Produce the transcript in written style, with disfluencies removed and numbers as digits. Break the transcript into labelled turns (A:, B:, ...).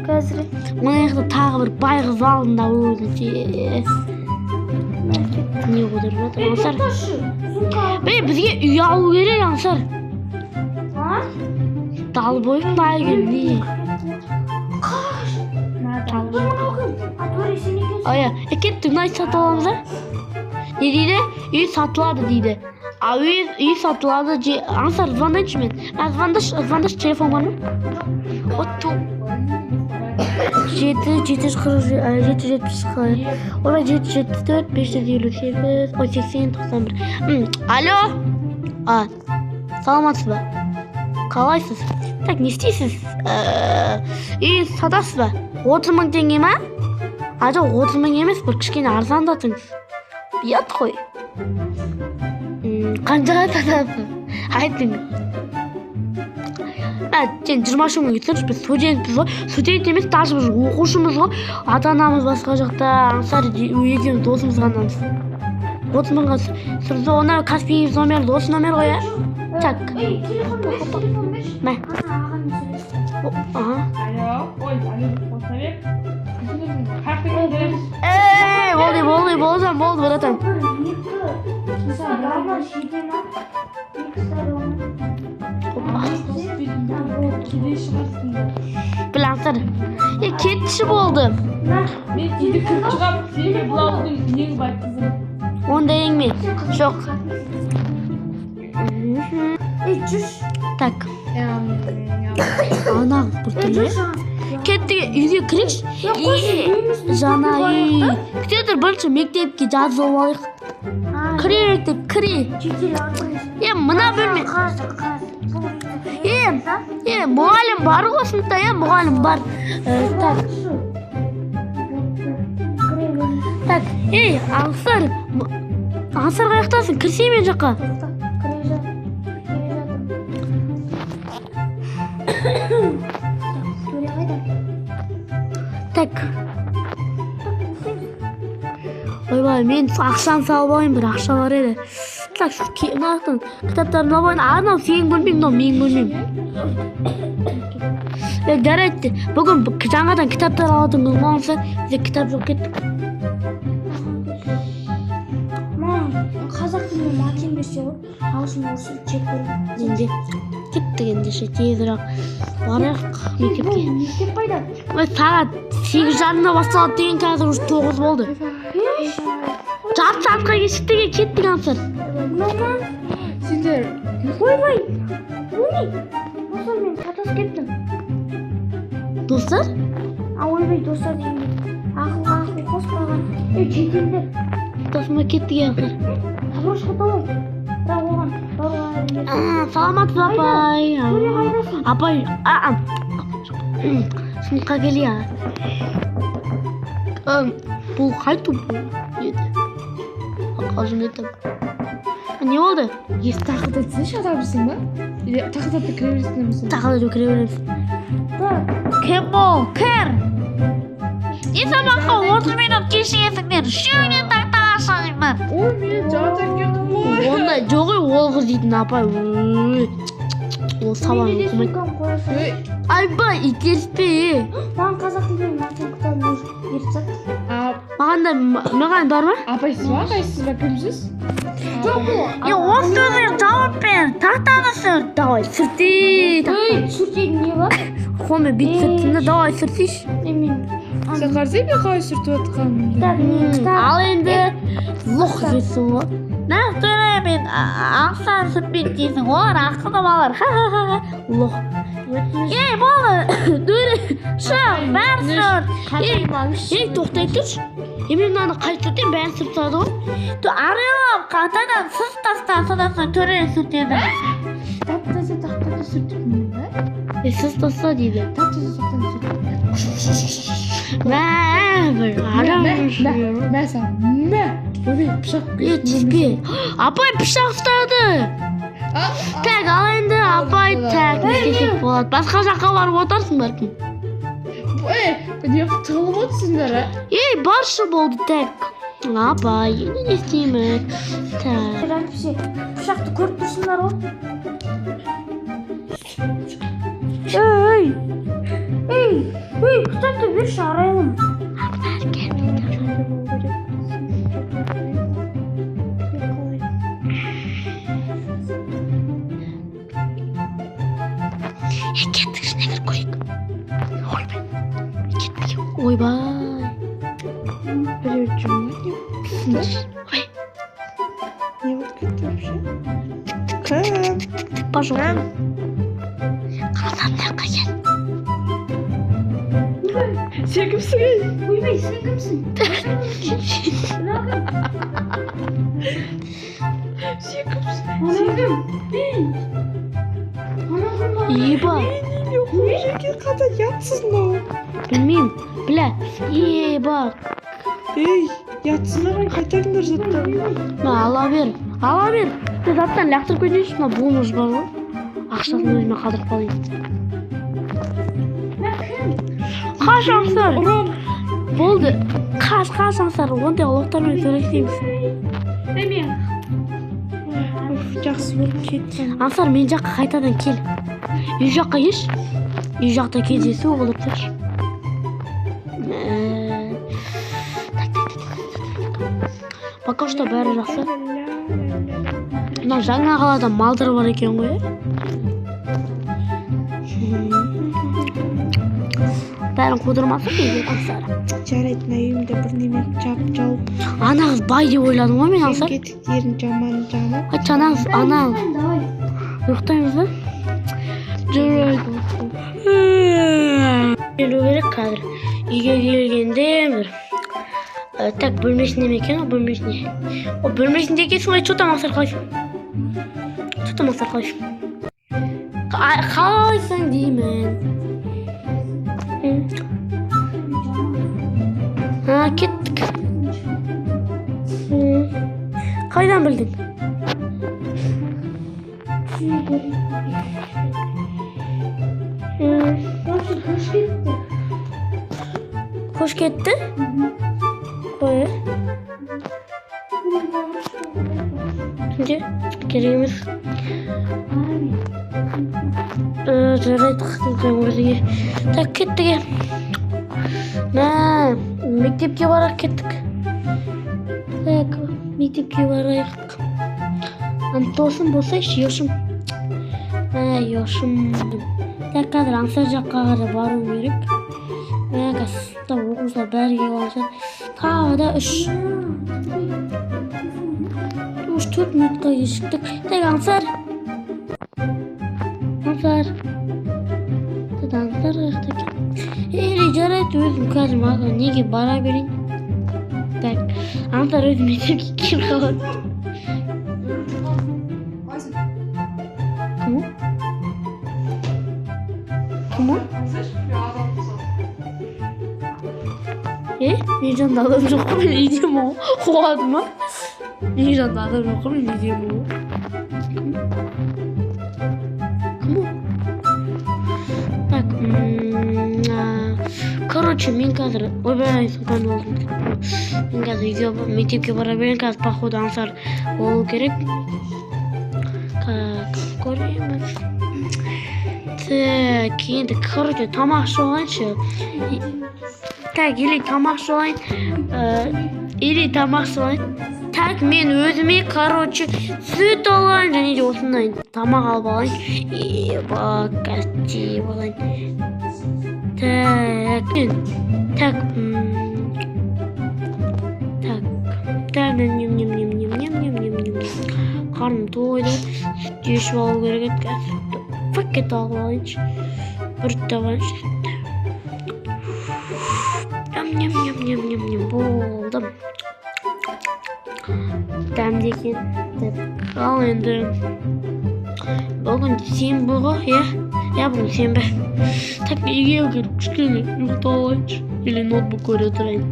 A: Қазір.
B: Мына жақта тағы бір бай қыз алдында өзінше не отырып жатыр, Аңсар.
A: Тоқташы. Сумка.
B: Бе, бізге үй алу керек, Аңсар.
A: А?
B: Долбоеб па екен, не?
A: Қаш.
B: Долбоеб.
A: Мынау кім? А, Төре, сен екенсің.
B: А, иә, кеттік, мына сатып аламыз да. Не дейді? Үй сатылады дейді. А, үй сатылады же. Аңсар, звондайыншы мен. А, звондашы, звондашы, телефон бар ма? От жеті 740, 770, ой, 774, 558, ой, 80, 91. Алло, а, саламатсыз ба, қалайсыз? Так, не істейсіз? Үй сатасыз ба? 30 000 теңге ма? А, жоқ, 30 000 емес, бір кішкене арзандатыңыз, ұят қой. Қаншаға сатасыз, айтыңыз. Ә, сен 23 000 кетсеңші, біз студентпіз ғой, студент емес, даже біз оқушымыз ғой, ата анамыз басқа жақта. Аңсар екеуміз досымыз ғанамыз. 30 000-ға сұрды, оны Каспий номер, осы номер ғой, иә? Так.
A: Ей, телефон берші, телефон берші.
B: Мә.
A: Ана ағамен сөйлес.
B: О, аха.
C: Алло, ой, алло, Османбек. Қаяқта екендер?
B: Ей, болды, болды, болды, болды, братан.
A: Бір, екі, мысалы, жете ма? Екі сторона.
B: Опа.
C: Кедей шығарсыңдар.
B: Біл, Аңсар. Е, кетші, болды.
A: Мә,
C: Мен үйді кіріп шығамын, себебі бұл ауылдың ең бай қызы.
B: Ондай әңгіме жоқ.
A: Ей, жүрші.
B: Так, ана
A: Ей,
B: біртүрлі.
A: жүрші.
B: Кеттік, үйге кірейікші.
A: Я, қойшы, үйіміздің
B: Жаңа
A: төрінде
B: үй.
A: барайық
B: Күте тұр, бірінші мектепке жазылып алайық.
A: та. А,
B: Кірейік деп, кірейік.
A: Жедел артыңыз.
B: Е, мына бөлме.
A: Қазір, қазір. Бұл үйді
B: Е, е, мұғалім бар ғой сыныпта, е, мұғалім бар. Так,
A: Кіре беріңіз.
B: так, ей, Аңсар, Аңсар, қаяқтасың? Кірсей мен жаққа.
A: Тоқта, кіре жат. Кіре жатырмын. Так, Төре қайда?
B: Так. Ойбай, мен ақшаны салып алайын, бір ақша бар еді. Так, мына жақтан кітаптарын алып алайын. Анау сенің бөлмең, мынау менің бөлмем. Е, жарайды, бүгін жаңадан кітаптар алатын күн болса, бізде кітап жоқ, кеттік.
A: Маған қазақ тілінен матен берсе ғой, ағылшын, орыс жек көремін.
B: Енді кеттік ендеше, тезірек барайық мектепке.
A: Бұл мектеп қайда?
B: Ой, сағат 8:30-да басталады деген, қазір уже 9 болды. Жарты сағатқа кешіктік, е, кеттік, Аңсар.
A: Мынау ма?
C: Сендер
A: Ойбай, бұл не? Достар, мен шатасып кеттім.
B: Достар?
A: А, ойбай, достар дегенде ақылға ақыл қоспаған. Ей, жеделдер.
B: Досыма кеттік, е, Аңсар.
A: Заброшка ғой. Бірақ оған баруға әлі
B: А, саламатсыз, апай.
A: Төре, қайдасың?
B: Апай, а, сыныпқа келе. Бұл қай топ бұл еді? Қалжың етемін. Не болды?
C: Есік тақылдатсайшы, адамсың ба? Или тақылдатып кіре бересіңдер ме сонда?
B: Тақылдатып кіре береміз.
A: Так,
B: Кім бұл? Кір. Не, сабаққа 30 минут кешігесіңдер. Үшеуіңнен тақтаға шығыңдар.
C: Ой, мен жата келдім ғой.
B: Ондай жоқ ей, ол қыз дейтін апай. Ой, ол сабақ
A: менде де
B: оқымайды.
A: сумкам қоя сал.
C: Ой,
B: Айбай, итеріспе, е.
A: Маған қазақ тілінен матен кітабын уже беріп тастады.
C: А,
B: Маған да, маған бар ма?
C: Апайсыз ба, ағайсыз ба, кімсіз?
A: Жоқ, бұл.
B: Е, осы сөзге жауап бер. Тақтаны сүрт. Давай, сүртей.
A: Ей, сүртетін не бар?
B: Қолмен бүйтіп сүрттім да, давай, сүртейші.
A: Е, мен
C: Сен қарасай, мен қалай сүртіп жатқанымды.
A: Так, мен кітап.
B: Ал енді лох жейсің ғой. На, Төре мен Аңсар сүртпейді дейсің. Олар ақылды балалар. Ха ха ха ха. Лох. Ей, болды. Төре, шық, бәрі сүрт. Ей, ей, тоқтай тұршы. Е, мен мынаны қайта сүртемін, бәрін сүртіп тастады ғой. Арайлап, қайтадан сыз таста, содан соң Төре сүртеді.
C: Тап-таза тақтаны сүртіп мен ба?
B: Е, сыз таста дейді.
C: Тап-таза тақтаны сүртіп.
B: Мә, бір арам.
C: Мә, мә, мә саған, мә. Ойбай, пышақ.
B: Е, тиіспе. Апай пышақ ұстады. Так, ал енді апай, так, не істесек болады? Басқа жаққа барып отырсың бәлкім.
C: Ей, не қылып тығылып отырсыңдар, а?
B: Ей, баршы, болды, так. Апай, енді не істейміз? Так.
A: Әйтпесе пышақты көріп тұрсыңдар ғой. Ей, ей, ей, күте. Суретті берші, Арайлым.
B: Кел.
C: Чай болу керек. Қалай?
B: Е, кеттік, ішіне кіріп көрейік. Ойбай, кеттік. Ойбай.
C: Біреу жүр ма, не?
B: Ой.
C: Не болып кетті вообще? Кім?
B: Тік па, жоқ? Қарасам, мына жаққа кел.
C: Сен кімсің, ей?
A: Ойбай, сен кімсің? Мынау кім?
C: Сен кімсің?
A: Анау кім? Ей! Анау кім бала?
B: Еба.
C: Не оқып екен, қандай ұятсыз мынау.
B: Білмеймін, бля. Еба.
C: Ей, ұятсыздар, қайтарыңдар заттарын.
B: Мына ала бер, ала бер. Сен заттан лақтырып кетейінші. Мына бомж бар ғой, ақшасын өзіме қалдырып қалайын.
A: Мына кім?
B: Қаш, Аңсар.
C: Ұрам.
B: Болды, қаш, қаш, Аңсар. Ондай лохтармен сөйлеспейміз.
A: Ей, мен.
C: Уф, жақсы болып кетті.
B: Аңсар, мен жаққа қайтадан кел, үй жаққа келші. Үй жақта кездесу болып тұршы. Так, так, так, так, так. Пока что бәрі жақсы. Мына жаңа қалада малдар бар екен ғой, иә. Бәрін қудырмасын егер, Аңсар.
C: Жарайды, мына үйімді бірдеме жап жауып.
B: Ана қыз бай деп ойладым ғой мен, Аңсар.
C: Кетіктерін жаман жамап.
B: Айтшы, ана қыз, ана.
A: Давай.
B: Ұйықтаймыз ба? Жарайды, келу керек қазір. Үйге келгенде бір так, бөлмесінде ме екен? Ол бөлмесінде, ол бөлмесінде екенсің ғой. Че там, Аңсар, қалайсың? Че там, Аңсар, қалайсың? Қалайсың деймін. А, кеттік. Қайдан білдің?
A: Короче, көш кетті.
B: Көш кетті. Қой, түнде керек емес. Жарайды, қызым, өзіңе. Так, кеттік, е. Мә, мектепке барайық, кеттік. Так, мектепке барайық. Антосым болсайшы, Йошым. Мә, Йошым. Так, қазір Аңсар жаққа қарай баруым керек. Мә, қазір сыныпта оқушылар бәрі келіп алған шығар. Тағы да 3-4 минутқа кешіктік. Так, Аңсар, Аңсар. Так, Аңсар қаяқта екен? Или жарайды, өзім қазір маған неге бара берейін. Так, Аңсар өзі мектепке келіп қалады. Кім ол? Кім ол? Е, менің жанымда адам жоқ қой, мен үйдемін ғой. Қуады ма? Менің жанымда адам жоқ қой, мен үйдемін ғой. Кім ол? Так, короче, мен қазір, ойбай, сұлтан болдым. Мен қазір үйге, мектепке бара берейін. Қазір, походу, Аңсар болу керек. Так, көреміз. Так, енді, короче, тамақ ішіп алайыншы. Так, или тамақ ішіп алайын, или тамақ ішіп алайын. Так, мен өзіме, короче, сүт алайын және де осындай тамақ алып алайын. Еба, қазір жеп алайын. Так, так, так, так, нем, нем, нем, нем, нем, нем, нем, нем. Қарным тойды. Сүт ішіп алу керек еді. Қазір сүтті пакет алып алайыншы. Бір жұтып алайыншы сүтті. Ням, ням, ням, ням, ням, ням, болдым. Дәмді екен. Так, ал енді бүгін сенбі ғой, иә? Иә, бүгін сенбі. Так, үйге кіріп кішкене ұйықтап алайыншы или ноутбук көре тұрайын.